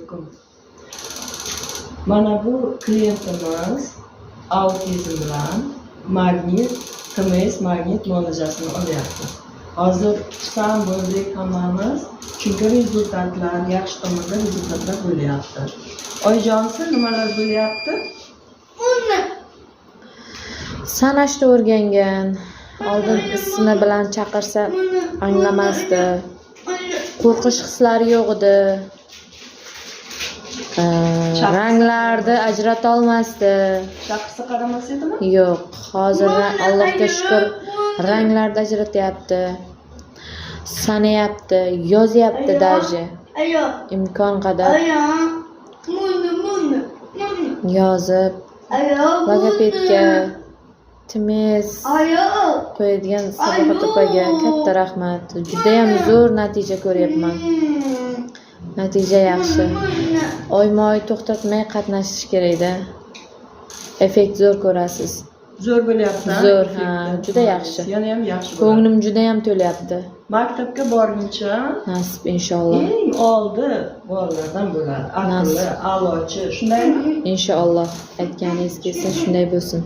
Alaykum. Mana bu klientimiz autizm bilan magnit, TMS magnit muolajasini olyapti. Hozir xursand bo'ldik hammamiz, chunki результат lar yaxshi tomonda, результат lar bo'lyapti. Oyijonsi, nimalar bo'lyapti? Sanashni o'rgangan. Oldin ismi bilan chaqirsa, anglamasdi. Qo'rqish hislari yo'q edi. Ranglarni ajrata olmasdi. Chaqirsa qaramas edimi? Yo'q, hozir Allohga shukur, ranglarni ajratyapti. Sanayapti, yozyapti даже. Imkon qadar yozib, logopedga, TMS qo'yadigan Sabohat opaga katta rahmat. Judayam zo'r natija ko'ryapman. Natija yaxshi. Oyma-oy to'xtatmay qatnashish kerakda. Effekt zo'r ko'rasiz. Zo'r bo'lyapti, ha? Zo'r, ha, Effekti. juda yaxshi. Yana ham yaxshi bo'ladi. Ko'nglim judayam to'lyapti. Maktabga borguncha Nasib, inshaalloh. eng oldi bolalardan bo'ladi. Aqlli, Nasib. a'lochi, shundaymi? Inshaalloh, aytganingiz kelsin, shunday bo'lsin.